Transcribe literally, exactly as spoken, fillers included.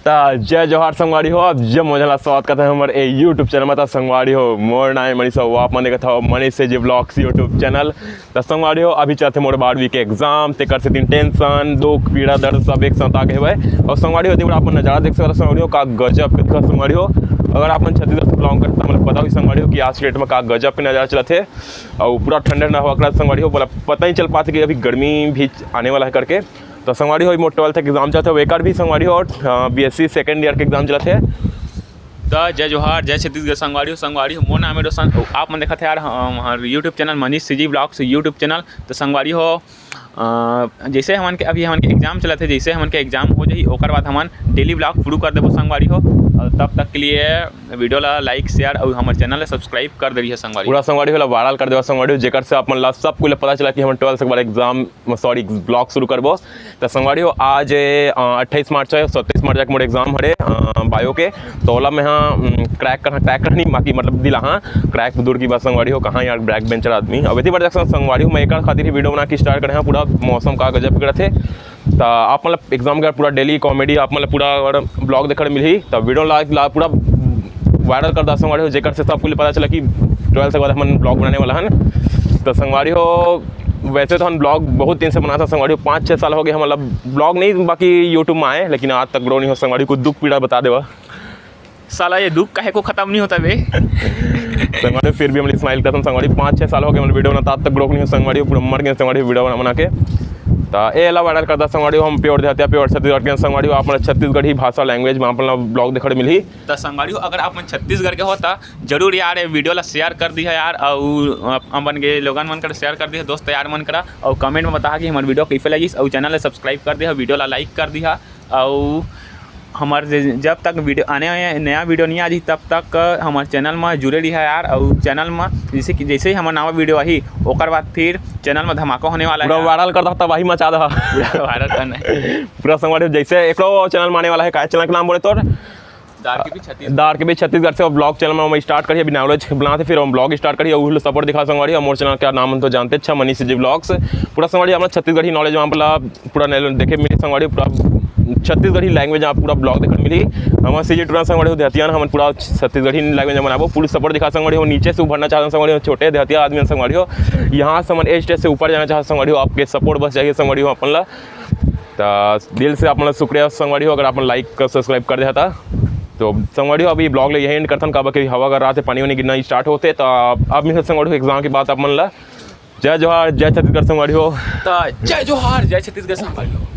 त जय जोहार संगवारी हो, आप जब मजा ला स्वागत करते हैं हमारे ए YouTube चैनल में। त संगवारी हो, मोर नाम मनीष हो, आप मन देखत हो मनीष से जी ब्लॉग्स YouTube चैनल। त संगवारी हो, अभी चलथे मोर बारहवीं के एग्जाम, तेकर सेती टेंशन, दुख, पीड़ा, दर्द सब एक साथ आ गए हुए। और संगवारी हो, देखो आप मन नजारा देख सकते हो संगवारी हो, का गजब के दिखत संगवारी हो। अगर आप मन छत्तीसगढ़ से बिलोंग करते हो, मतलब पता हुई संगवारी हो कि आज के डेट में का गजब के नजारा चलत है। और पूरा ठंडा ठंडा हवा करत संगवारी हो, बोला पता ही चल पाते कि अभी गर्मी भी आने वाला है करके। तो संगवारी हो, मोर ट्वेल्थ एग्जाम चलत है, एकर भी संगवारी हो, बीएससी सेकंड ईयर के एग्जाम चलत है। त जय जोहार, जय छत्तीसगढ़ संगवारी हो। संगवारी हो, मोर नाम है रोशन, अउ आप मन देखत है यार हम, हमार YouTube channel Manish CG blogs YouTube channel. तो संगवारी हो, अ, जैसे हमन के अभी हमन के एग्जाम चलत है, जैसे हमन के एग्जाम हो जाही ओकर बाद हमन डेली ब्लॉग शुरू कर देबो संगवारी हो। और तब तक के लिए वीडियो ला लाइक, शेयर और हमारे चैनल ला सब्सक्राइब कर दे रही है संगवारी। पूरा संगवारी हो ला वायरल कर देबो संगवारी हो, जेकर से आप मन ला सब कुछ पता चला कि हमन ट्वेल्थ के बाद एग्जाम, सॉरी, ब्लॉग शुरू करबो। तो संगवारी हो, आज अ, अट्ठाईस मार्च है, सत्ताईस मार्च तक मोर एग्जाम हरे बायो के। तो ओला मैं हाँ क्रैक करना, क्रैक करनी बाकी मतलब दिला हाँ क्रैक दूर की बात संगवारी हो, कहाँ यार बैक बेंचर आदमी। अब इतनी बार देख संगवारी हो, मैं एक खातिर ही वीडियो बना के स्टार्ट करे हाँ। पूरा मौसम का गजब बिगड़त है। तो आप मतलब एग्जाम के पूरा डेली कॉमेडी, आप मतलब पूरा ब्लॉग देखे मिलही। तो वीडियो ला, ला पूरा वायरल कर दा संगवारी हो, जेकर से सब कुछ पता चला कि ट्वेल्थ के बाद हमन ब्लॉग बनाने वाला हन। तो संगवारी हो, वैसे तो हम ब्लॉग बहुत दिन से बनाता संगवारी हो, पाँच छः साल हो गए हम मतलब ब्लॉग नहीं बाकी YouTube में आए, लेकिन आज तक ग्रो नहीं हो संगवारी हो। कुछ दुख पीड़ा बता देवा। साला ये दुख काहे को खत्म नहीं होता बे? संगवारी हो, फिर भी हम स्माइल करते हैं संगवारी हो। पाँच छः साल हो गए हम वीडियो बनाता, आज तक ग्रो नहीं हो संगवारी हो, पूरा मर गए संगवारी हो वीडियो बना बना के। तो ए ला वायरल करता संगवारी हो, हम प्योर देहातिया, प्योर छत्तीसगढ़ के संगवारी हो, आप मतलब छत्तीसगढ़ी भाषा लैंग्वेज में आप मतलब ब्लॉग देखे मिलही। तो संगवारी हो, अगर आप मन छत्तीसगढ़ के हो तो जरूर यार ये वीडियो ला शेयर कर दिहा यार, और अपन के लोगन मन कर शेयर कर दिहा, दोस्त यार मन करा, और कमेंट में बताहा कि हमार वीडियो कैसे लगिस, और चैनल ला सब्सक्राइब कर दिहा, वीडियो ला लाइक कर दिहा, और हमार जे-, जब तक वीडियो आने वाले नया वीडियो नहीं आ जी, तब तक हमार चैनल में जुड़े रहिहा यार। और चैनल में जैसे कि जैसे ही हमार नवा वीडियो आही, ओकर बाद फिर चैनल में धमाका होने वाला पूरा है। वायरल कर दहा, तबाही मचा दहा। पूरा वायरल करना है। पूरा संगवारी हो, जैसे एकरो चैनल में आने वाला है, का चैनल का नाम बोले तोर? दार के बीच छत्तीसगढ़। दार के बीच छत्तीसगढ़ से ब्लॉग चैनल में हम स्टार्ट करिए, अभी नॉलेज बनाते फिर हम ब्लॉग स्टार्ट करिए। उहलो सपोर्ट दिखा संगवारी हो, मोर चैनल का नाम हम तो जानते अच्छा, मनीष जी ब्लॉग्स। पूरा संगवारी हो, अपना छत्तीसगढ़ी नॉलेज में आप ला पूरा नॉलेज देखे मिली संगवारी हो, पूरा छत्तीसगढ़ी लैंग्वेज में आप पूरा ब्लॉग देखे मिली। हमारे सीजी टूरा संगवारी हो, देहतियान हमन पूरा छत्तीसगढ़ी लैंग्वेज में बनाबो। पूरा सपोर्ट दिखा संगवारी हो, नीचे से उभरना चाहते संगवारी हो, छोटे देहतिया आदमी संगवारी हो, यहाँ से हमन एक स्टेज से ऊपर जाना चाहते संगवारी हो, आपके सपोर्ट बस चाहिए संगवारी हो अपन ला। तो दिल से आप मन ला शुक्रिया संगवारी हो, अगर आप मन लाइक कर सब्सक्राइब कर देहा ता। तो संगवारी हो, अभी ब्लॉग ले यही एंड करथन, काबर कि हवा अगर रात से पानी वानी गिरना स्टार्ट होते, तो अब मिलते संगवारी हो एग्जाम के बाद आप मन ला। जय जोहार, जय छत्तीसगढ़ संगवारी हो। तो जय जोहार, जय छत्तीसगढ़ संगवारी हो।